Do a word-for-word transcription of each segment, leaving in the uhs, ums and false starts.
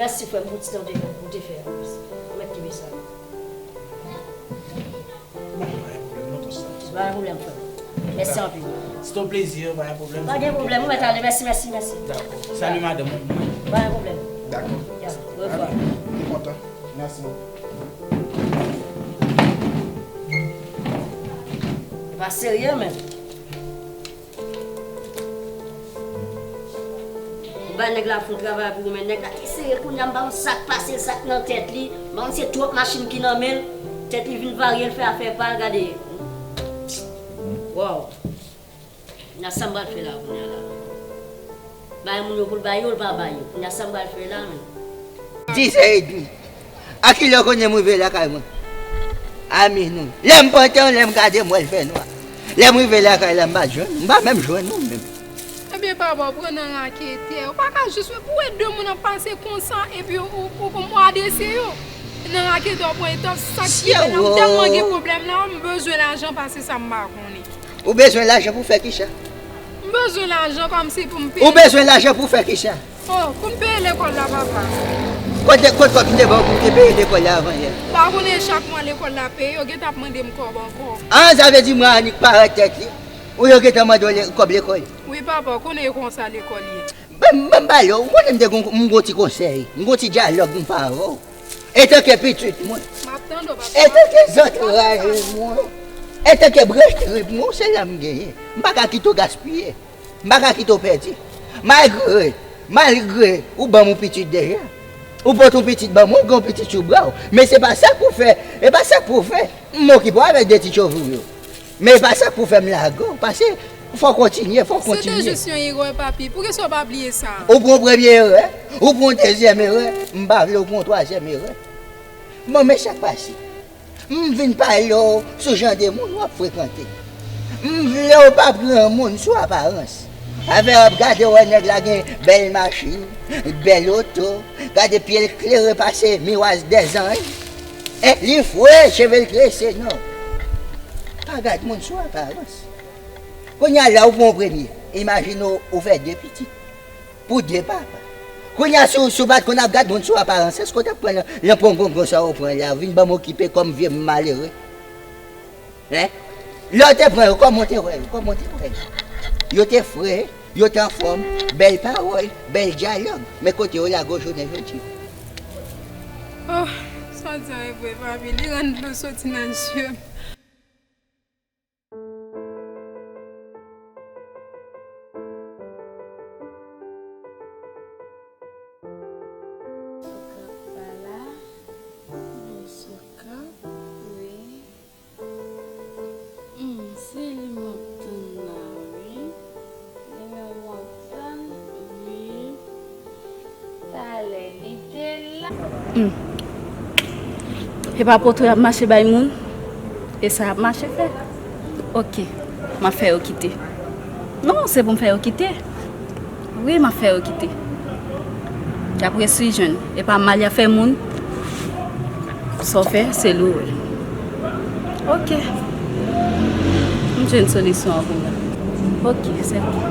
Mèsi, frè m, pou ti tan w te, ou te fè a. Mèsi. Ou mèt kenbe sa. Bon, pa gen pwoblèm, non, konsa. Pa gen pwoblèm, frè m. Mèsi anpil. C'est un plaisir, pa gen pwoblèm. Pa gen pwoblèm, ou mèt ale. Mèsi, mèsi, mèsi. Dakò. Sali madanm ou pou mwen. Pa gen pwoblèm. Dakò. Ya, orevwa. Mwen kontan. Mèsi. Se pa serye, menm. Ou bay nèg la fon travay pou ou, men nèg la ki serye kounye a, m pa konn sa k pase l, sa k nan tèt li. M pa konn se twòp machin ki nan men l, tèt li vin varye, l fè afè pa l, gade. Waw. Kounye a sa m pral fè la, kounye a la. Bay moun yo pou l bay yo, l pa bay yo. Kounye a sa m pral fè la, menm. Dis è edmi. A kilè w konnen m rive lakay mwen? A minwi. Lè m pantan, lè m gade, m wè l fè nwa. Lè m rive lakay la, m pa t jwenn ou. M pa menm jwenn ou menm. Ebyen, papa, w pran nan raketè. Ou pa ka jis wè pou wè de moun ap pase konsa, epi ou, ou, ou, ou adrese yo. Nan raketè, w pran etap, sa k rive la, m tèlman gen pwoblèm la, m bezwen lajan pase sa m pa konnen. Ou bezwen lajan pou fè kisa? M bezwen lajan kòmsi pou m peye. Ou bezwen lajan pou fè kisa? Oh, pou m peye lekòl la, papa. Kote, kote kòb ki te ba w pou w te peye lekòl la avan yè? Pa konnen chak mwa lekòl la peye, yo gentan ap mande m kòb ankò. Ah, sa vle di mwa annik parèt tèt li. Ou yo gentan mande w le-, kòb lekòl? Wi, papa, ou konnen e konsa lekòl ye. Ban m, ban m pale w, ou konnen m te gon, m gon ti konsèy, m gon ti dyalòg m fè avè w. Etanke pitit mwen, m ap tande w, papa. Etanke zantray mwen, etanke branch trip mwen, se la m genyen. M pa ka kite w gaspiye. M pa ka kite w pèdi. Malgre, malgre ou ban m yon pitit deja. Ou pote yon pitit ban mwen, ou gen yon pitit sou bra w. Men se pa sa k pou fè, e pa sa k pou fè m okipe w avèk de ti tchov ou yo. Men e pa sa k pou fè m lage w, paske fò w kontinye, fò w kontinye. Se te jis yon erè, papi. Poukisa w pa bliye sa? Ou pran yon premye erè, ou pran yon dezyèm erè, m pa vle w pran yon twazyèm erè. Bon, men sa k pase. M vin pale w sou jan de moun w ap frekante. M vle w pa pran moun sou aparans. Avè w ap gade w wè nèg la gen bèl machin, bèl oto, gade pye l klere pase miwa dèzanj. E li fre, cheve l trese, non. Pa gad moun sou aparans. Kounye a la, ou pran yon premye. Imajine w, ou fè de pitit. Pou de papa. Kounye a, si w, si w pa t konn ap gad moun sou aparans, èske w t ap pran nan, nan pongongon sa w pran la, vin ban m okipe kòm vye malere? Hein? Lè w te pran yo, kòman w te wè yo? Kòman w te wè yo? Yo te fre, yo te anfòm, bèl pawòl, bèl dyalòg. Men kote yo lage w jounen jodi? Oh, sa w di a e vre, papi. Li rann dlo soti nan je m. Sokap pa la. Bon, Sokap, wi. Hmm, se li m ap tann la, wi. Li menm m ap tann, wi. Talè li te la. Hmm. E pa poto y ap mache bay moun? E sa y ap mache fè? Oke, m ap fè yo kite. Non, se pou m fè yo kite. Wi, m ap fè yo kite. Y ap resi jwenn. E pa mal y ap fè moun. Sa w fè, se li w wè. Oke. M jwenn solisyon an pou mwen. Oke, se bon.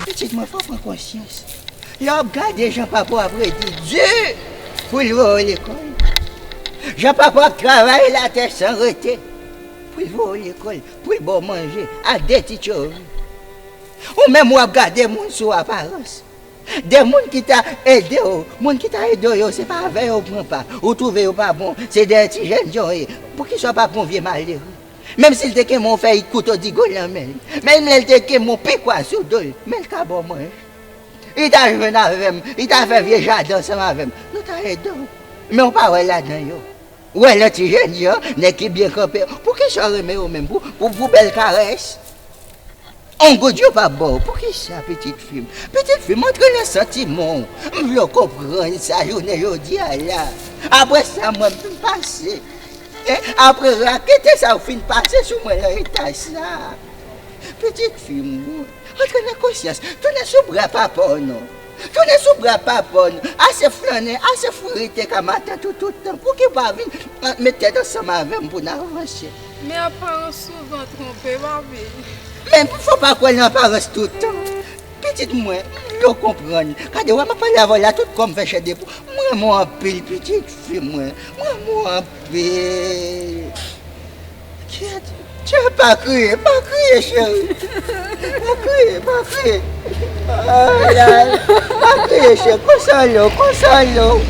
Pitit mwen, fò w pran konsyans. Lè w ap gade jan papa w ap redi di pou l voye w lekòl. Jan papa w ap travay latè san rete pou l voye w lekòl, pou l ba w manje ak de ti tchove. Ou menm w ap gade moun sou aparans. De moun ki ta ede w, moun ki ta ede w yo, se pa avè yo w pran pa. Ou twouve yo pa bon, se dèyè ti jèn jan w ye. Poukisa w pa pran yon vye malere? Menm si l te kenbe yon fèy kouto digo nan men l, menm lè l te kenbe yon pikwa sou do l, men l ka ba w manje. Li ta jwenn avè m, li ta fè vye jaden ansanm avè m. Nou ta ede w. Men w pa wè ladan yo. Ou wè nan ti jèn jan, nèg ki byen kanpe. Poukisa w renmen yo menm? Pou, pou, pou bèl karès? On goud yo pa ba w. Poukisa, pitit fi m? Pitit fi m, antre nan santiman w. M vle w konprann sa jounen jodi a la. Apre sa, mwen, m fin pase. Hein? Apre rakete sa w fin pase sou mwen nan eta sa. Pitit fi m, antre nan konsyans. Tounen sou bra papa w non. Tounen sou bra papa w non. Ase flannen, ase fourite ka matant ou tout tan. Pouki w pa vin, ah, met tèt ansanm avè m pou n avanse? Men aparans souvan twonpe, papi. Men fò pa kwè nan aparans tout tan. Pitit mwen, m vle w konprann. Gade, wè m ap pale avè w la, tout kò m fè chè de pou. M renmen w anpil, pitit fi mwen. M renmen w anpil. Kyèt, kyèt, pa kriye, pa kriye, cheri. Pa kriye, pa kriye. Ay, ay, pa kriye, cheri. Konsole w, konsole w.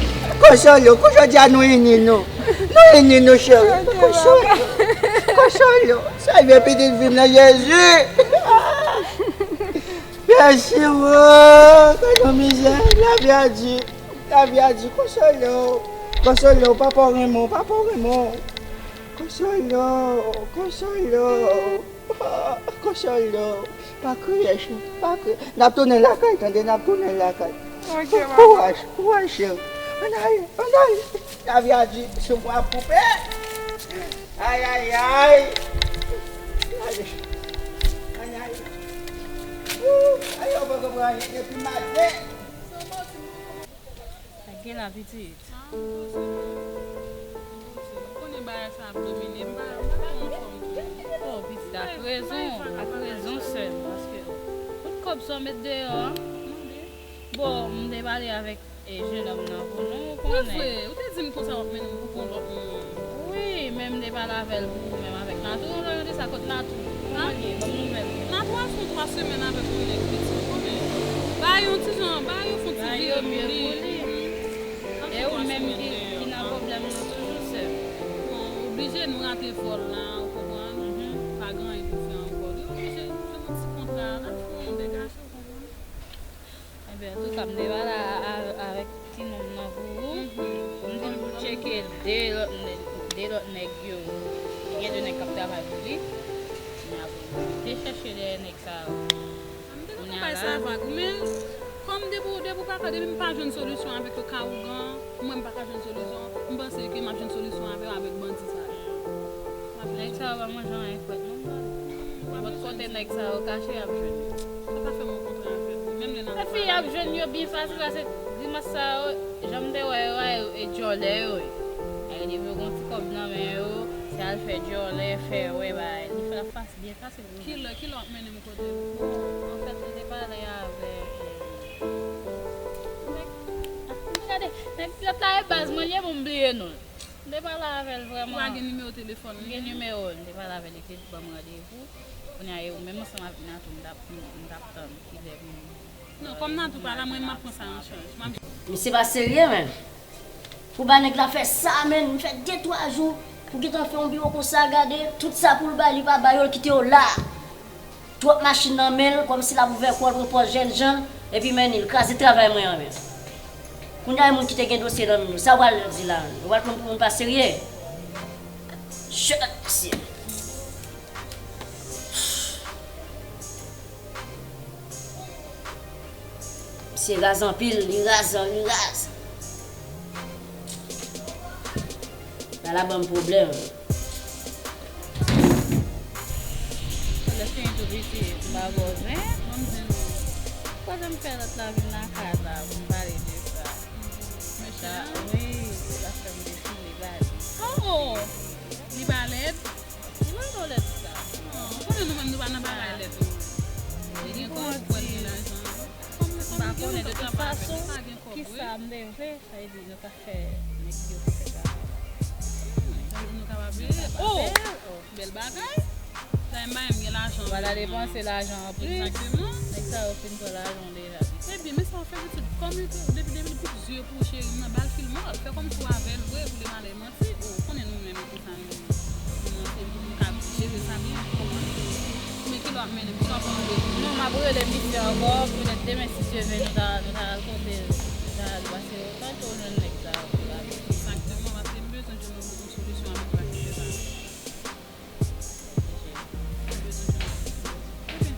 Konsole w. Kou jodi a nou ini nou. Nou ini nou, cheri. Konsole w. Konsole w. Salve pitit fi m nan, Jezi. Mèsi, wo. Gade yon mizè. Lavi a di. Lavi a di, konsole w. Konsole w, papa w renmen w, papa w renmen w. Konsole w, konsole w. Konsole w. Pa kriye, cheri, pa kriye. N ap tounen lakay, tande, n ap tounen lakay. Ok, mama. Kouraj, kouraj, cheri. Ann ale, ann ale. Lavi a di, souf mwen ap koupe. Ay, ay, ay. Ay, ay, ay. Ou, ay, yo poko pran anyen depi maten. Lage la, pitit. Ah, m poze. M poze. Ou konnen bagay sa ap domine m, m pa, m pa twò anfòm tou. Oh, pitit, ak rezon, ak rezon, sè m, paske tout kòb sa w met deyò a. Mande. Bon, m te pale avèk e jennonm nan pou nou konnen. Pou vre, ou te di m konsa w ap mennen m pou yon lòt moun. Wi, men m te pale avè l pou ou menm avèk Natou. Yon lè yo di sa kot Natou? Kòman l ye? Ban m nouvèl li. Natou al fè yon twa semèn avèk yon nèg piti, ou konnen. Bay yon ti jan, bay yo fè yon ti vire pou li. E ou menm ki, ki nan pwoblèm nan toujou, sè m. Bon, oblije nou rate vòl la, ou konprann? Pa gen anyen pou fè ankò. Li oblije jwenn yon ti kontra, al fè yon degaje, ou konprann? Enben, antouka, m te pale a, a, avèk ti nonm nan pou ou. M di l pou l tcheke de lòt nèg, de lòt nèg yo. Gen de nèg k ap travay pou li. Kounye a pou l te chèche dèyè nèg sa yo. M te kontan bay sa vag, men kòm depi, depi w pa ka, depi m pa jwenn solisyon avèk yo, ka ougan, mwen m pa ka jwenn solisyon, m panse ke m ap jwenn solisyon avè w avèk bandi sa yo. Nèg sa yo pa manje anyen frèt non, man. Nenpòt kote nèg sa yo kache, y ap jwenn yo. Sa pa fè m yon kontra avè w. Menm lè n ap... Epi y ap jwenn yo byen fasil, paske grimas sa yo, jan m te wè yo a, e djòlè yo ye. Ay, depi yo gen yon ti kòb nan men yo, se al fè djòlè, fè wè bagay. Li fè l ap fasil, byen fasil pou yo jwenn. Kilè, kilè w ap mennen m kote l? Bon, anfèt, m te pale avèk, eh, nèg, ah, gade, nèg lòt la e baz mwen li ye, bon, m bliye non l. M te pale avè l vrèman. Ou pa gen nimewo telefòn li? M gen nimewo l, m te pale avè l, li te ban m randevou. Kounye a, e ou menm ansanm avèk Natou, m t ap, m, m t ap tann kilè pou m... Non, kòm Natou pa la, mwen, m ap pran sa an chaj. M ap... Misye pa serye, menm. Pou bay nèg la fè sa, menm, m fè de twa jou pou gentan fè yon biwo konsa, gade, tout sa pou l bay, li pa bay yo, l kite yo la. Twòp machin nan men l, kòmsi l ap ouvè kò l pou pòs jènjan, epi men li, l kraze travay mwen an menm. Kounye a, e moun ki te gen dosye nan men nou, sa w pral di la, ou pral pran pou moun pa serye? Shut up, mesye. Misye raz anpil, li raz, li raz. Bagay la ban m pwoblèm. Lè fini tou piti, m pa ba w zen. Ban m zen non. Kote m fè lòt la vin lakay la pou m pale de sa. Mesye a? Wi, li pa fè m defile ba li. Oh! Li pa lèd? Li pa twò lèd sa. Oh, ou konnen nou menm nou pa nan bagay lèd nou. Li gen kòb, ou wè l gen lajan. M pa konnen de tout fason kisa m te vle, sa vle di nou ka fè nèg yo pou fè travay. Hmm, sa vle di nou ka pa peye. Oh! Bèl bagay. Sa m pa menm gen lajan. Ou pa ta depanse lajan anplis. Egzakteman. Nèg sa yo fin pran lajan w deja. Ebyen, men sa w fè pitit, kòm li te, depi, depi l piti, zye pou w cheri, m nan ba l fil mò, fè kòmsi w avè l vre, pou li pa lè manti. Oh, ou konnen nou menm konsa nou, nou, nou, nou ka jere sa byen, ou konprann? Men kilè w ap mennen m, kilè w ap anvoye m? Non, m ap rele misye ankò, petèt demen si Dye vle, nou ta, nou ta al kote l, nou ta al pase yo, tanto jwenn nèg sa yo pou l ale. Egzakteman, paske m bezwen jwenn yon, yon solisyon avèk sa ki fè sa. M bezwen jwenn yon solisyon. Ebyen,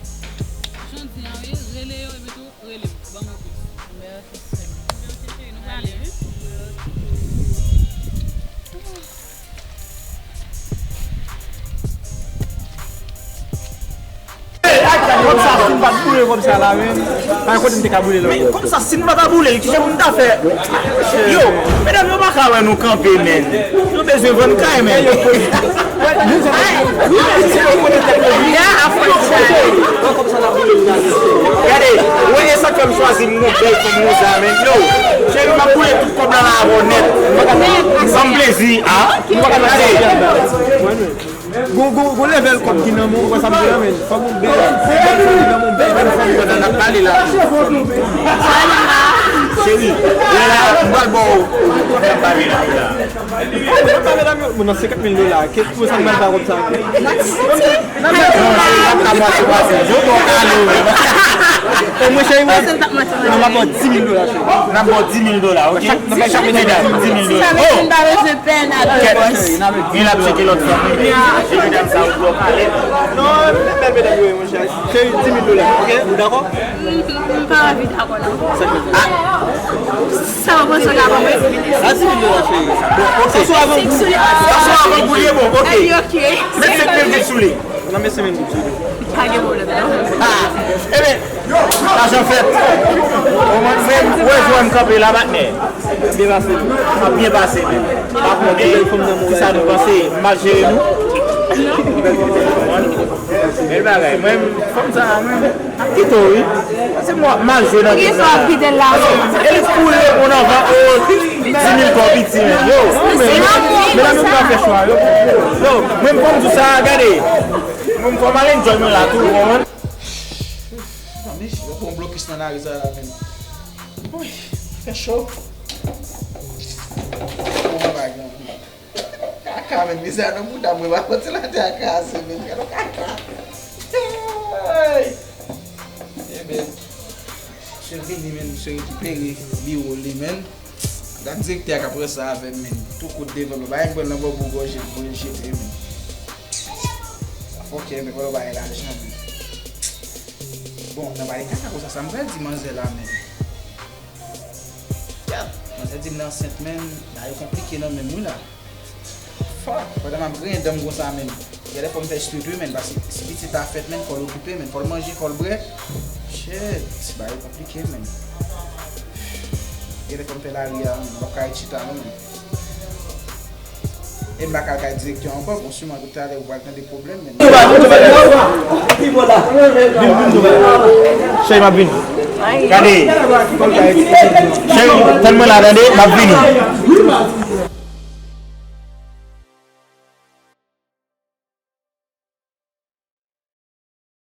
Kòb sa la menm, pa kote m te ka boule l ankò. Men kòb sa, si nou pa ka boule l, kijan pou nou ta fè? Yo, medam yo pa ka wè nou kanpe, men. Nou bezwen vann kay, men. Gade, wè, e sa k fè m chwazi m gon bèl fanm konsa, men. Yo, cheri, m ap boule tout kòb la la avè w nèt. Ban m plezi, a? Gade. Gon, gon, gon level kòb ki nan men w, ou wè sa m di la, men. Fòk ou bèl, bèl fanm ki nan men w, bèl fanm ki nan men w. N ap pale la. Cheri, lè la, m pral ba w. N ap pale la, la. Mwen nan senkant mil dola, ke pou sa m pral ba kòb sa? Nan men sa, m ap ka pase, pase. Yo, bon, alo, men. E mwen, cheri, mwen, non, m ap ba w dis mil dola, cheri. N ap ba w dis mil dola, ok? Nan men chak medam, dis mil dola. Oh! Kèt. Gen l ap tcheke lòt fanm. Medam sa yo dwe pale. Non, men bèl medam yo ye, monchè. Cheri, dis mil dola, ok? Ou dakò? M pa anvi dakò, non. Sa w panse w ka ban mwen? A dis mil dola, cheri. Bon, ok. Sa sou avan goud. Sa sou avan goud, bon, ok. Met senk mil goud sou li. Nan men senk mil goud sou li. Pa gen pwoblèm, non. Ah, ebyen, lajan fèt. Ou wè, ou wè jan m kanpe la, patnè. Byen pase. Ap byen pase, men. Pa konnen kisa nou panse, m al jere nou. Bèl bagay. Mwen, fanm sa a, mwen, ap kite w, wi. Se mwen, m al jwe nan game nan. E li kouri reponn anvan, o, dis mil kòb piti, men. Yo, men, men, men, men, men, fè chwa, yo. Yo, mwen, m konn di sa, gade. Mwen, m fò m al enjoy mwen la, tou, ou konprann? Zanmi, yo pran blokis nan lari sa la, men. Wi, fè cho. Bon, bagay. Kaka, men, mizè nan bouda mwen, pa konn si la te a kase, men, gade kaka. Hey! Ebyen, misye vini, men, misye rekipere biwo li, men. Gad direktè a k ap ranse avè m, men. Tou kout devan m, bay m pran nan bò bou gòje, m voye l jete, men. Ok, men, pran bagay lajan, men. Bon, nan bagay kaka konsa, sa m pral di manzè la, men. Yap, manzè di m li ansent, men, bagay yo konplike nan men m, wi, la. Fuck, pandan m ap griyen dan m konsa, men. Gen lè fò m fè street, wi, men, paske si pitit la fèt, men, fò l okipe, men, fò l manje, fò l bwè. Shit, bagay yo konplike, men. Gen lè fò m fè lari a, men, m p ap ka ret chita, non, men. E m pa ka al kay direktè ankò, bon, siman talè ou pral tande pwoblèm, men. Cheri, m ap vini. Gade. Cheri, tann mwen la, tande, m ap vini.